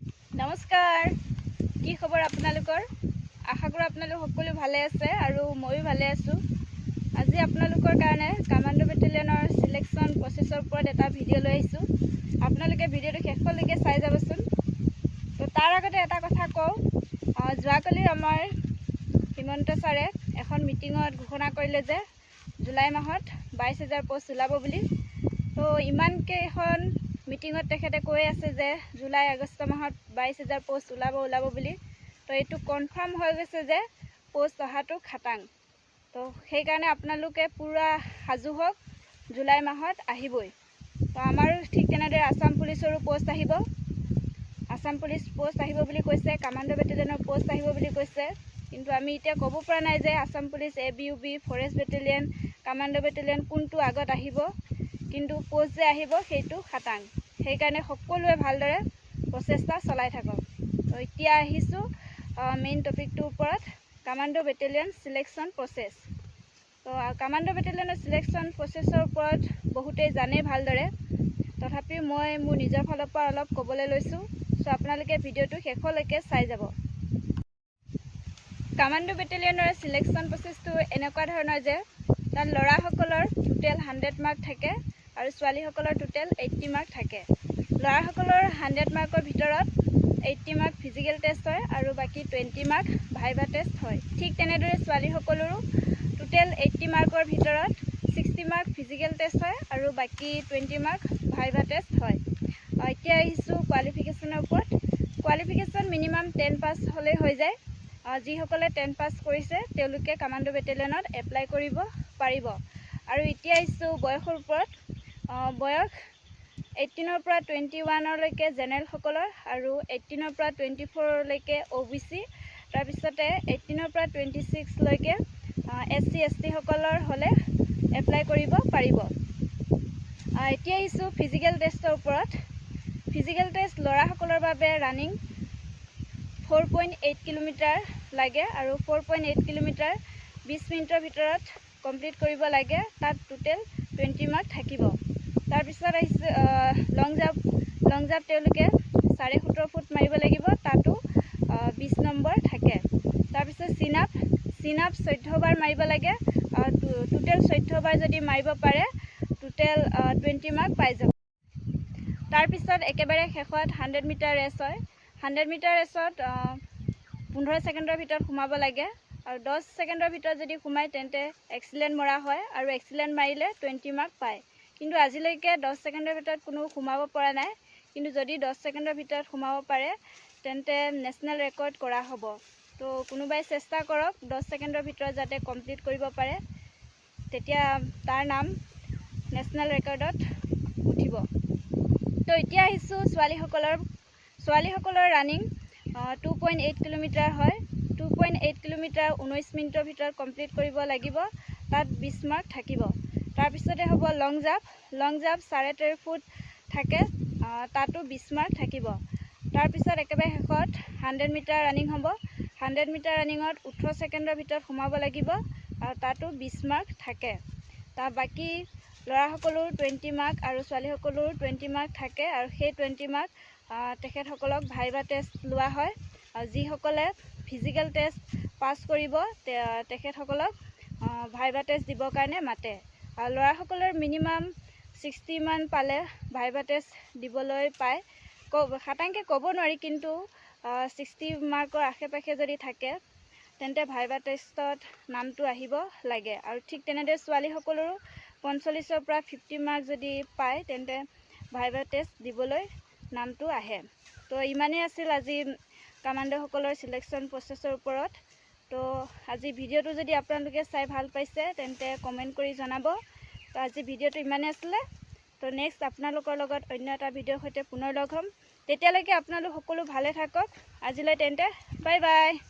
নমস্কাৰ, কি খবৰ আপোনালোকৰ? আশা কৰোঁ আপোনালোক সকলো ভালে আছে আৰু ময়ো ভালে আছোঁ। আজি আপোনালোকৰ কাৰণে কামাণ্ডো বেটেলিয়নৰ চিলেকশ্যন প্ৰচেছৰ ওপৰত এটা ভিডিঅ' লৈ আহিছোঁ। আপোনালোকে ভিডিঅ'টো শেষলৈকে চাই যাবচোন। তো তাৰ আগতে এটা কথা কওঁ, যোৱাকালি আমাৰ হিমন্ত ছাৰে এখন মিটিঙত ঘোষণা কৰিলে যে জুলাই মাহত 22,000 প'ষ্ট ওলাব বুলি। তো ইমানকেইখন মিটিঙত তেখেতে কৈ আছে যে জুলাই আগষ্ট মাহত 22,000 প'ষ্ট ওলাব ওলাব বুলি। তো এইটো কনফাৰ্ম হৈ গৈছে যে প'ষ্ট অহাটো খাটাং। তো সেইকাৰণে আপোনালোকে পূৰা সাজু হওক, জুলাই মাহত আহিবই। তো আমাৰো ঠিক তেনেদৰে আছাম পুলিচৰো প'ষ্ট আহিব, আছাম পুলিচ প'ষ্ট আহিব বুলি কৈছে, কামাণ্ডো বেটেলিয়নৰ প'ষ্ট আহিব বুলি কৈছে। কিন্তু আমি এতিয়া ক'ব পৰা নাই যে Assam police, ABUB, forest battalion, commando battalion কোনটো আগত আহিব। কিন্তু প'ষ্ট যে আহিব সেইটো খাটাং। সেইকাৰণে সকলোৱে ভালদৰে প্ৰচেষ্টা চলাই থাকক। তো এতিয়া আহিছোঁ মেইন টপিকটোৰ ওপৰত, কামাণ্ডো বেটেলিয়ন চিলেকশ্যন প্ৰচেছ। তো কামাণ্ডো বেটেলিয়নৰ চিলেকশ্যন প্ৰচেছৰ ওপৰত বহুতেই জানেই ভালদৰে, তথাপিও মই মোৰ নিজৰ ফালৰ পৰা অলপ ক'বলৈ লৈছোঁ। চ' আপোনালোকে ভিডিঅ'টো শেষলৈকে চাই যাব। কামাণ্ডো বেটেলিয়নৰ চিলেকশ্যন প্ৰচেছটো এনেকুৱা ধৰণৰ যে তাত ল'ৰাসকলৰ টোটেল 100 মাৰ্ক থাকে আৰু ছোৱালীসকলৰ টোটেল 80 মাৰ্ক থাকে। ল'ৰাসকলৰ 100 মাৰ্কৰ ভিতৰত 80 মাৰ্ক ফিজিকেল টেষ্ট হয় আৰু বাকী 20 মাৰ্ক ভাইভা টেষ্ট হয়। ঠিক তেনেদৰে ছোৱালীসকলৰো টোটেল 80 মাৰ্কৰ ভিতৰত 60 মাৰ্ক ফিজিকেল টেষ্ট হয় আৰু বাকী 20 মাৰ্ক ভাইভা টেষ্ট হয়। এতিয়া আহিছোঁ কোৱালিফিকেশ্যনৰ ওপৰত। কোৱালিফিকেশ্যন মিনিমাম 10 পাছ হ'লেই হৈ যায়। যিসকলে 10 পাছ কৰিছে, তেওঁলোকে কামাণ্ডো বেটেলিয়নত এপ্লাই কৰিব পাৰিব। আৰু এতিয়া আহিছোঁ বয়সৰ ওপৰত। বয়স 18ৰ পৰা 21লৈকে জেনেৰেলসকলৰ আৰু 18ৰ পৰা 24লৈকে অ' বি চি, তাৰপিছতে 18ৰ পৰা 26লৈকে এছ চি, এছ টিসকলৰ হ'লে এপ্লাই কৰিব পাৰিব। এতিয়া আহিছোঁ ফিজিকেল টেষ্টৰ ওপৰত। ফিজিকেল টেষ্ট ল'ৰাসকলৰ বাবে ৰানিং 4.8 কিলোমিটাৰ লাগে আৰু 4.8 কিলোমিটাৰ 20 মিনিটৰ ভিতৰত কমপ্লিট কৰিব লাগে। তাত টোটেল 20 মাৰ্ক থাকিব। তাৰপিছত আহিছে লং জাম্প। লং জাম্প তেওঁলোকে 17.5 ফুট মাৰিব লাগিব, তাতো 20 নম্বৰ থাকে। তাৰপিছত চিন আপ। চিন আপ 14 বাৰ মাৰিব লাগে। টোটেল 14 বাৰ যদি মাৰিব পাৰে, টোটেল 20 মাৰ্ক পাই যাব। তাৰপিছত একেবাৰে শেষত 100 মিটাৰ ৰেচ হয়। 100 মিটাৰ ৰেচত 15 ছেকেণ্ডৰ ভিতৰত সোমাব লাগে আৰু 10 ছেকেণ্ডৰ ভিতৰত যদি সোমায়, তেন্তে এক্সিলেণ্ট মৰা হয় আৰু এক্সিলেণ্ট মাৰিলে 20 মাৰ্ক পায়। কিন্তু আজিলৈকে 10 ছেকেণ্ডৰ ভিতৰত কোনো সোমাব পৰা নাই। কিন্তু যদি 10 ছেকেণ্ডৰ ভিতৰত সোমাব পাৰে, তেন্তে নেশ্যনেল ৰেকৰ্ড কৰা হ'ব। তো কোনোবাই চেষ্টা কৰক 10 ছেকেণ্ডৰ ভিতৰত যাতে কমপ্লিট কৰিব পাৰে, তেতিয়া তাৰ নাম নেশ্যনেল ৰেকৰ্ডত উঠিব। তো এতিয়া আহিছোঁ ছোৱালীসকলৰ। ছোৱালীসকলৰ ৰানিং 2.8 কিলোমিটাৰ হয়। 2.8 কিলোমিটাৰ 19 মিনিটৰ ভিতৰত কমপ্লিট কৰিব লাগিব, তাত 20 মাৰ্ক থাকিব। তাৰপিছতে হ'ব লং জাম্প। লং জাম্প 13.5 ফুট থাকে, তাতো 20 মাৰ্ক থাকিব। তাৰপিছত একেবাৰে শেষত 100 মিটাৰ ৰানিং হ'ব। 100 মিটাৰ ৰানিঙত 18 ছেকেণ্ডৰ ভিতৰত সোমাব লাগিব আৰু তাতো 20 মাৰ্ক থাকে। তাৰ বাকী ল'ৰাসকলৰো 20 মাৰ্ক আৰু ছোৱালীসকলৰো 20 মাৰ্ক থাকে আৰু সেই 20 মাৰ্ক তেখেতসকলক ভাইভা টেষ্ট লোৱা হয় আৰু যিসকলে ফিজিকেল টেষ্ট পাছ কৰিব, তেখেতসকলক ভাইভা টেষ্ট দিবৰ কাৰণে মাতে। আৰু ল'ৰাসকলৰ মিনিমাম 60 মান পালে ভাইভা টেষ্ট দিবলৈ পায়। খাটাংকৈ ক'ব নোৱাৰি, কিন্তু 60 মাৰ্কৰ আশে পাশে যদি থাকে, তেন্তে ভাইভা টেষ্টত নামটো আহিব লাগে। আৰু ঠিক তেনেদৰে ছোৱালীসকলৰো 45ৰ পৰা 50 মাৰ্ক যদি পায়, তেন্তে ভাইভা টেষ্ট দিবলৈ নামটো আহে। তো ইমানেই আছিল আজি কামাণ্ডোসকলৰ চিলেকশ্যন প্ৰচেছৰ ওপৰত। তো আজি ভিডিঅ'টো যদি আপোনালোকে চাই ভাল পাইছে, তেন্তে কমেণ্ট কৰি জনাব। তো আজি ভিডিঅ'টো ইমানেই আছিলে। তো নেক্সট আপোনালোকৰ লগত অন্য এটা ভিডিঅ'ৰ সৈতে পুনৰ লগ হ'ম। তেতিয়ালৈকে আপোনালোক সকলো ভালে থাকক। আজিলৈ তেন্তে বাই বাই।